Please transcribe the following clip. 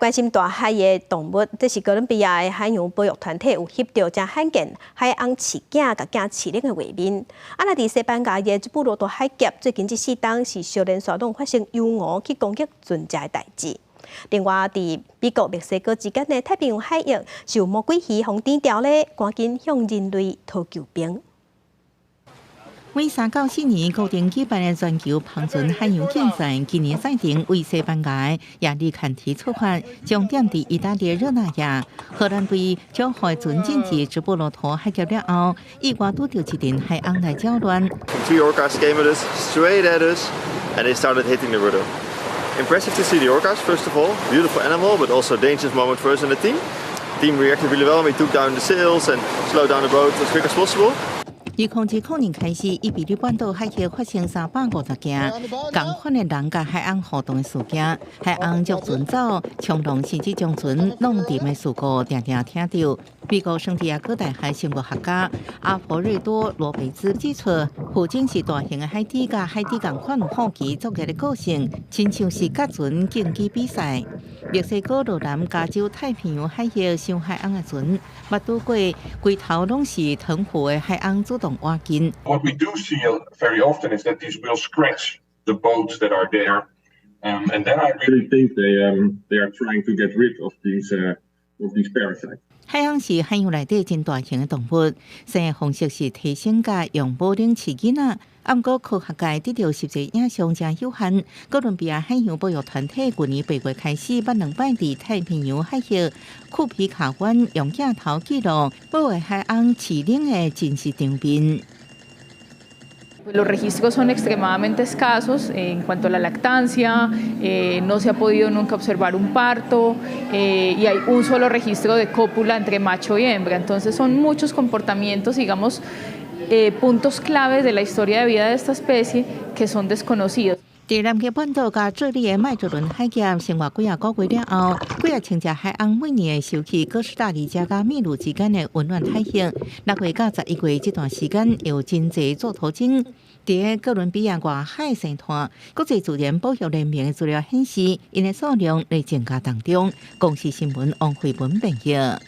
關心大海的動物，這是哥倫比亞的海洋保育團體有翕著誠罕見海翁飼囝共囝飼奶的畫面。啊，若佇西班牙的直布羅陀海峽，最近這四冬是相連續攏發生幼鰻去攻擊船隻的代誌。另外，佇美國墨西哥之間的太平洋海域，是有魔鬼魚予甜牢咧，趕緊向人類討救兵。每3到4年固定舉辦的全球帆船海洋競賽，今年賽程為西班牙亞利坎提出發，終點佇意大利熱那亞。荷蘭隊將帆船進入直布羅陀海峽了後，意外拄著一陣海鶯來攪亂。 Two orcas came at us, straight at us, and they started hitting the rudder. Impressive to see the orcas, first of all. Beautiful animal, but also dangerous moment for us and the team. Team reacted really well. We took down the sails and slowed down the boat as quick as possible. 2020年開始，伊比利半島海域發生350件仝款的人佮海鶯互動的事件，海鶯捉船走、衝浪甚至將船弄沉的事故，定定聽著。美國聖地亞哥大學生物學家阿弗瑞多·羅貝茲指出，負責是大型的海豬佮海豬仝款有好奇作業的個性，親像是甲船競技比賽。墨西哥羅南加州太平洋海域傷海鶯的船，捌拄過規頭攏是藤壺的海鶯主動倚近。 What we do see very often is that these will scratch the boats that are there, and then I really think they are trying to get rid of these parasites. 海鶯是海洋內底真大型的動物，生的方式是提升佮用母奶飼囡仔。啊，毋過科學界得著實際影像誠有限。哥倫比亞海洋保育團體去年8月開始，捌兩擺佇太平洋海域庫皮卡灣用鏡頭記錄母的海鶯飼奶的真實場面。 Los registros son extremadamente escasos en cuanto a la lactancia, no se ha podido nunca observar un parto y hay un solo registro de cópula entre macho y hembra. Entonces son muchos comportamientos, digamos, puntos claves de la historia de vida de esta especie que son desconocidos. 佇南極半島佮智利的麥哲倫海峽生活幾仔個月了後，幾仔千隻海鶯每年會收去哥斯達黎加佮秘魯之間的溫暖海域。6月到11月這段時間，有真濟座頭鯨佇哥倫比亞外海生湠。國際自然保育聯盟的資料顯示，𪜶的數量咧增加當中。公視新聞王慧文編譯。